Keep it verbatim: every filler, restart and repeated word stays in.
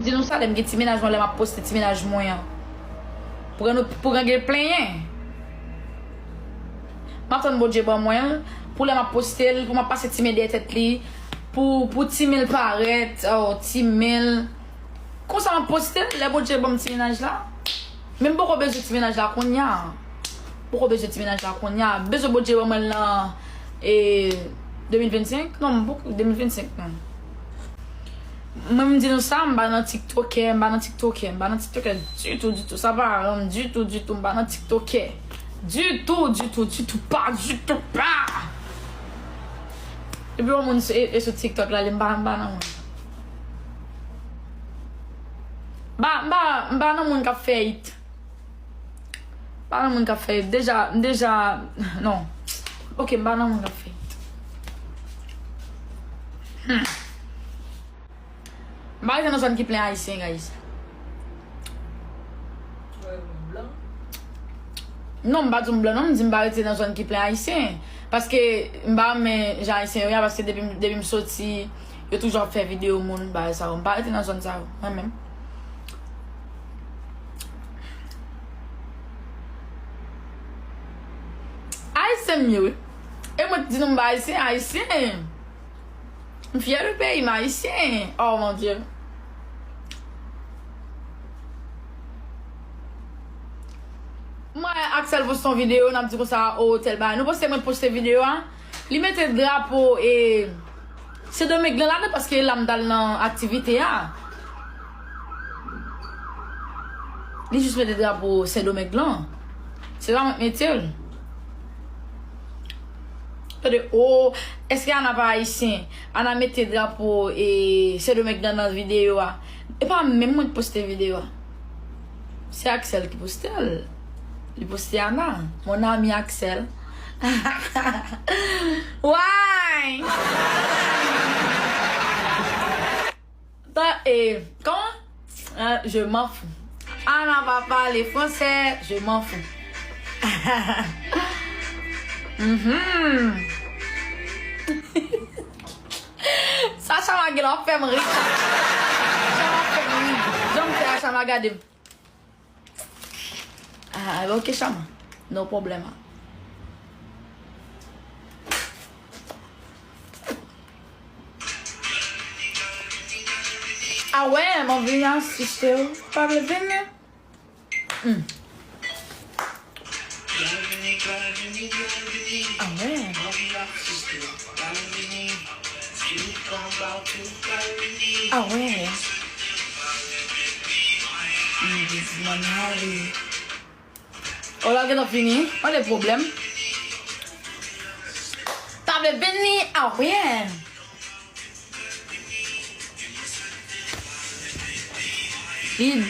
Di nou sa, lè m gen ti mennaj mwen, lè m ap poste ti mennaj mwen an. Pou gen nou, pou gen gen plenyen. M ap tann Bondye ban mwen l, pou lè m ap poste l, pou m ap pase ti men dèyè tèt li, pou, pou ti men l parèt, oh, ti men l. Konsa m ap poste l, lè Bondye ban m ti mennaj la. Men m poko bezwen ti mennaj la kounye a. Poko bezwen ti mennaj la kounye a. Bezwen Bondye ban mwen l nan, e, de mil vennsenk? Non, m poko, de mil vennsenk, non. Mwen, m di nou sa, m pa nan tiktokè, m pa nan tiktokè, m pa nan tiktokè ditou, ditou. Sa pa rann ditou, ditou, m pa nan tiktokè. Ditou, ditou, ditou, pa ditou, pa. Depi yon moun e, e sou TikTok la, li m pa, m pa nan moun. M pa, m pa, m pa nan moun k ap fè it. M pa nan moun k ap fè it. Deja, m deja, non. Ok, m pa nan moun k ap fè it. Hmm. M pa rete nan zòn ki plen ayisyen, guys. Non, m pa di w m blan, non, m di m pa rete nan zòn ki plen ayisyen. Paske m pa renmen jan ayisyen yo ye a, paske depi, depi m soti, yo toujou ap fè videyo moun, bagay sa yo. M pa rete nan zòn sa yo, mwen menm. Ayisyen m ye, wi. E mwen ki di nou m pa ayisyen, ayisyen. M fyè de peyi m, ayisyen. Oh, mon Dieu. M wè Axel poste yon videyo, n ap di konsa, oh, tèl bagay. Nou panse mwen poste videyo a? Li mete drapo, e, Sendomeng lan ladan paske la m t al nan aktivite a. Li jis mete drapo Sendomeng lan. Se pa mwen k mete l. Tande, oh, èske Ana pa ayisyen? Ana mete drapo, e, Sendomeng nan, nan videyo a. E pa menm mwen ki poste videyo a. Se Axel ki poste l. Li poste Ana. Mon ami Axel. Why? Ta, e, kòman? Ah, je m'en fous. Ana pa pale fransè, je m'en fous. Mhm. Sa Chama gen la, w ap fè m ri, Chama. Chama ap fè m ri. Jan m fè a, Chama gade m. Ah, ok, Chama. No problema. Ah ouais, m ap vin asiste w. Pa vle vini? Hmm. Ah ouais. Ah ouais. Hmm, mwen ale. Oh, la gentan fini. Pa de pwoblèm. Ta vle vini? Ah ouais. Li,